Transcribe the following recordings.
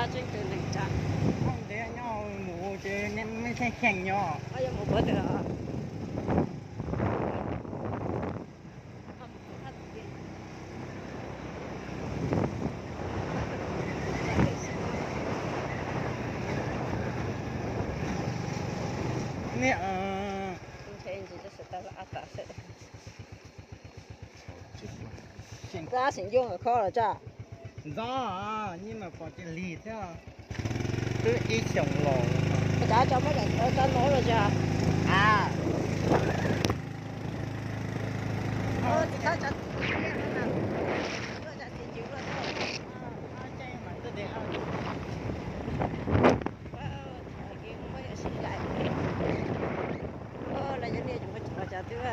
Ntev nyob mus ces nej kheej kheej nyob. Tab sis ncuj khob los tsa. Ntxov, nyiaj mas pom ces lig thiab. Twb ib xyoos los. Cov tso muab cov tso no los tsa. A, los yog nej cov twb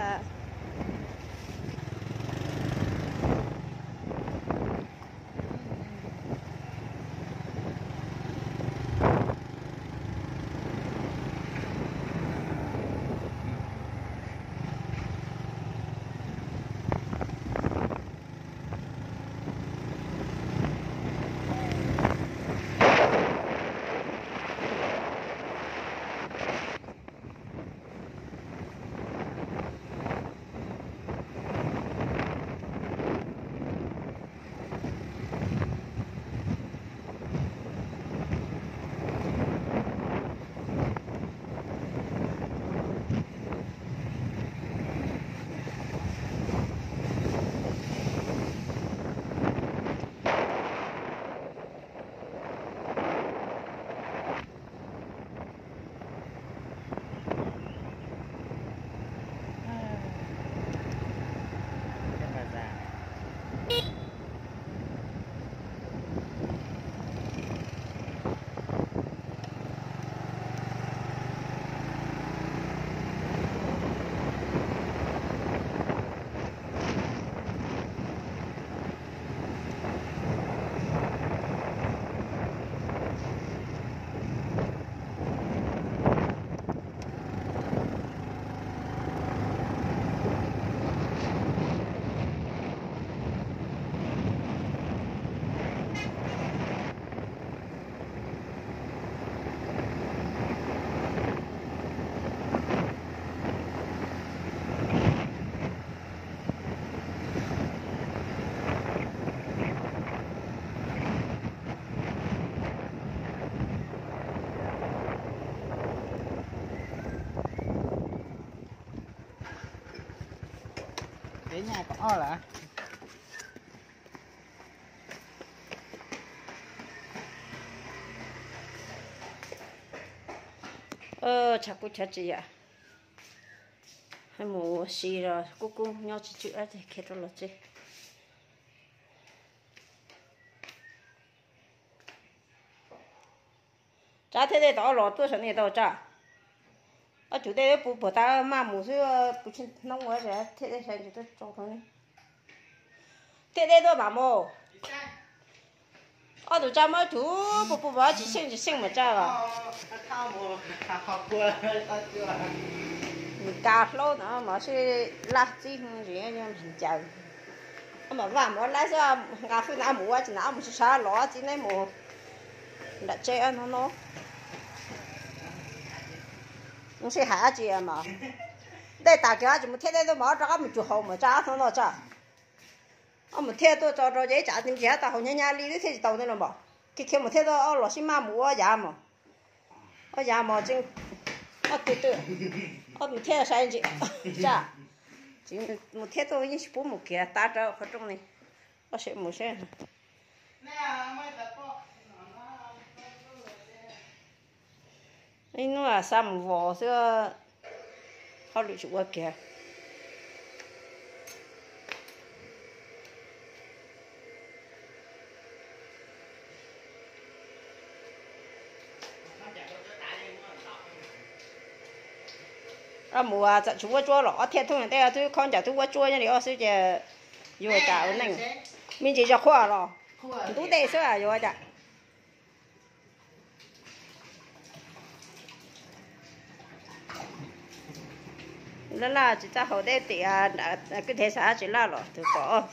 Peb nyaj kaum ob lawm. Tshav kub chav tsis yam, mus si los kub kub nyob tsis tsw dab tsi khiav rau los tsev. Tsab thiaj dej tau ob los tuaj saum nej tau tsab. Ob tug dej puas puas tab maj mus xwb, kuv tsis hnub ua thiaj dej sai ntsis tuaj tso rau nej. Thiaj dej tuaj mam mus. Ob tug tsab muab tug puas puas tsis xyeej tsis xyeej mas tsab los. Nws kav hlaub no mas sib laj txib ntsis ncaws. Ob mas vaj mus laib xwb, nqa fwj na mus ua tsis na mus sib sab los txib neb mus nram tsev no no. Sib hais dab tsi mas dej tas kiag tsis mus thiaj dej tuaj mas rov qab mus cuag haus mas tsab no no tsab. Ob mus thiaj tuaj tso rau ces ib tsam ntsis tau haus nyab nyab li twb thiaj tsis tau nej los npam. Khiav khiav mus thiaj tuaj ob los sib maj mus ua yav mos. Ob yav mos tseeb, ob tug twb, ob mus thiaj sai ntsis, tsab, tsis mus thiaj tuaj yeej tsis pub mus kiag tab rau qhov rooj ni. Ob seb mus seb. Ib hnub xa mus vos xwb, hauj lwm tsis ua kiag. Mus txawm tsis vuab tsuab los ob thiaj thooj tej twb khob ncaws twb vuab tsuab nyob li ob xwb ces yuav ua cas ua neej. Me ntsis zog qhuaj los ntub dej xwb yuav ua cas. Laj laj tsis txaj haus dej tim kwj deg xav tsis laj los tus tom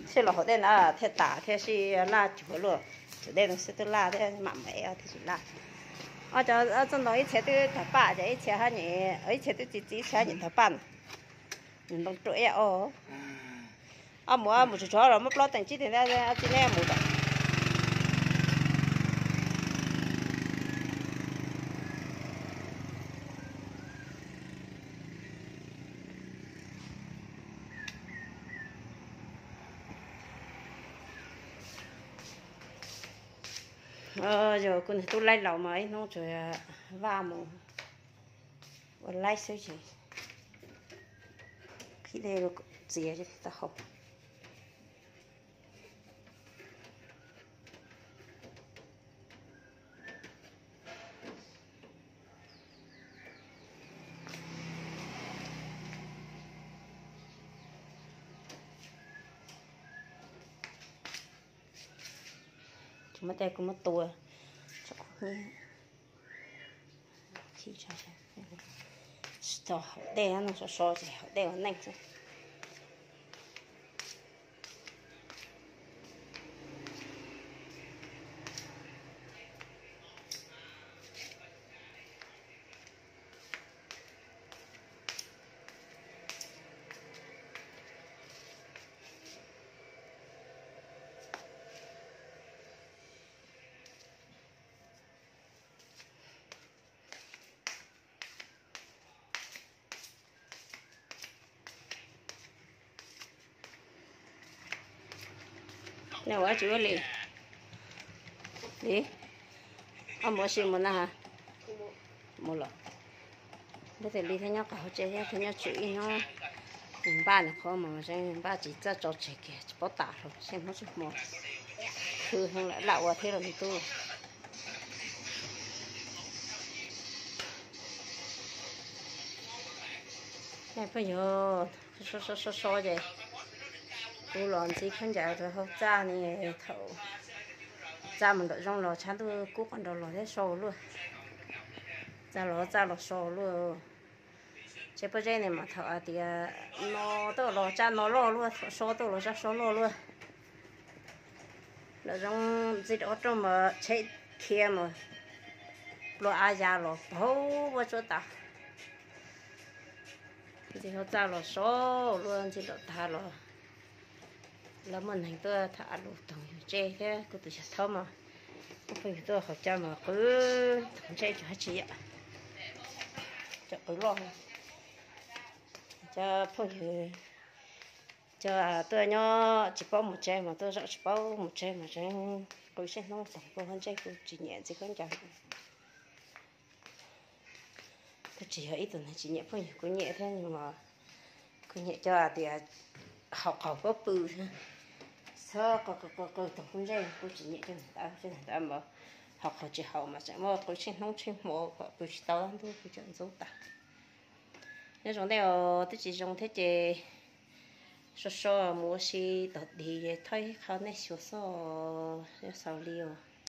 thiaj los haus dej na thiaj tas thiaj sib laj cuag luaj. Dej no xwb twb laj thiab, mam mus ev thiaj tsis laj. Ob cov txoj ntoo ib txhia twb tawg paj ces ib txhia, ib txhia twb txiv txiv, ib txhia nyem tawg paj na. Nws ntoo ruam ib yam os. Ob mus mus tsuag tsuag los muab plaub teem tsib tiag ntag, tsis nej mus lawm. Yog kuv niag tub laib laus mas ib hnub tsuas vaj mus ua laib xwb ces qhib dej txias tau hau. Kuv muab tej kuv muab tua tso, tsis tau haus dej no, so so ces haus dej ua neej xwb. Nej ua dab tsi ua li? Li, koj mus ua si mus na ha? Mus los. Npaj tias li thiab nyob qhov hauv tsev thiab, thiab nyob tsum ib hnub npaj nws qhov mas npaj tsis txawj tso tseg kiag tsis paub tas hlo, seb hnub tsis hmo khwv heev lawm lam ua thiab los nws tub. Phooj ywg, so so ces kuv los ntxiv khaub ncaws rau hauv txaj ne, thaum txaj mus nram zoov los tshav ntuj kub qhov nrad los thiab so luaj. Txaj los txaj los so luaj. Tsev pob zeb ne mas thaum hais tias no tuaj los txaj no loj luaj, thaum so tuaj los txaj so loj luaj. Nram zoov ntxiv rau qhov rooj mas tsheb khiav mas plua av ya los paug ua tsuab tas. Ntxiv hauv txaj los so luaj, ntxiv nram tag los lawv muaj neeg tuaj tham lus toog yug ntsej thiab kuv tus yawg thaub mas, muaj phooj ywg tuaj qhov coj mas qw toog ntsej cov hab tsi yam, cov qw loj. Cov phooj ywg, cov tuaj nyob tsis paub mus tsev mas tuaj zaum tsis paub mus tsev mas tseem qw sib hnub toog kuv hab ntsej, kuv tsis nyiam ntxiv khaub ncaws. Kuv tsis yog ib tug neeg tsis nyiam phooj ywg, kuv nyiam thiab mas kuv nyiam cov hais tias haus qaug pob pw, txhob qw qw qw toog kuv ntsej, kuv tsis nyiam cov ntawd, cov ntawd mas haus qaug tsis haus mas tseem muab qw tsheej hnub tsheej hmo kom pw tsis tau, ntub pw tseem ntxub tas. Nyob zoo nej os, twb tsis zoo thiab ces so so mus ua si tog dig thawj ib qho nej xyuas xwb, yog xaus li os.